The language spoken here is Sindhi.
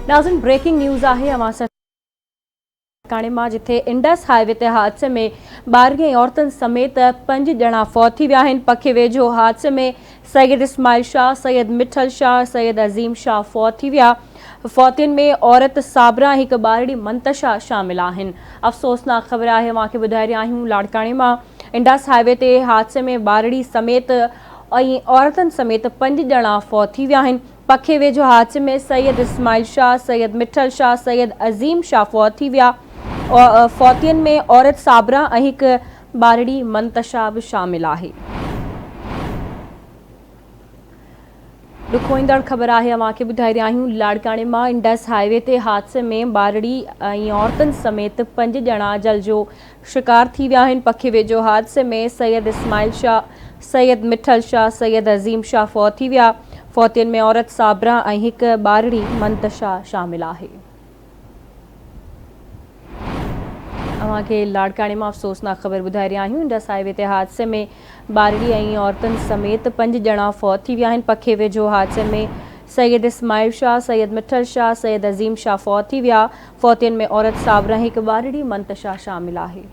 ناظرين بريڪنگ نيوز آهي اوهان سان لاڙڪاڻي مان جٿي انڊس هاء وي تي حادثي ۾ ٻارڙي ۽ عورتن سميت پنج ڄڻا فوت ٿي ويا آهن پکي ويجهو حادثي ۾ سيد اسماعيل شاهه، سيد مٺل شاهه، سيد عظيم شاهه فوت ٿي ويا فوتين ۾ عورت صابره ۽ هڪ ٻارڙي منتشا شامل آهن افسوسناڪ خبر آهي اوهان کي ٻڌائي رهيا آهيون لاڙڪاڻي مان انڊس هاء وي تي حادثي ۾ ٻارڙي سميت ۽ عورتن سميت پنج ڄڻا فوت ٿي ويا آهن پکي ويجهو حادثي ۾ سيد اسماعيل شاهه، سيد مٺل شاهه، سيد عظيم شاهه فوت ٿي ويا. فوتين ۾ عورت صابره ۽ هڪ ٻارڙي منتشا به شامل آهي. ڏکوئيندڙ خبر آهي اوهان کي ٻڌائي رهيا آهيون لاڙڪاڻي مان انڊس هاء وي تي حادثي ۾ ٻارڙي ۽ عورتن سميت پنج ڄڻا جل جو شڪار ٿي ويا آهن پکي ويجهو حادثي ۾ سيد اسماعيل شاهه، سيد مٺل شاهه، سيد عظيم شاهه فوت ٿي ويا، فوتين ۾ عورت صابره ۽ هڪ ٻارڙي منتشا شامل آهي. اوهان کي لاڙڪاڻي مان افسوسناڪ خبر ٻڌائي رهيا آهيون انڊس هاء وي تي حادثي ۾ ٻارڙي ۽ عورتن سميت پنج ڄڻا فوت ٿي ويا آهن پکي ويجهو حادثي ۾ سيد اسماعيل شاهه، سيد مٺل شاهه، سيد عظيم شاهه فوت ٿي ويا، فوتين ۾ عورت صابره ۽ هڪ ٻارڙي منتشا شامل آهي.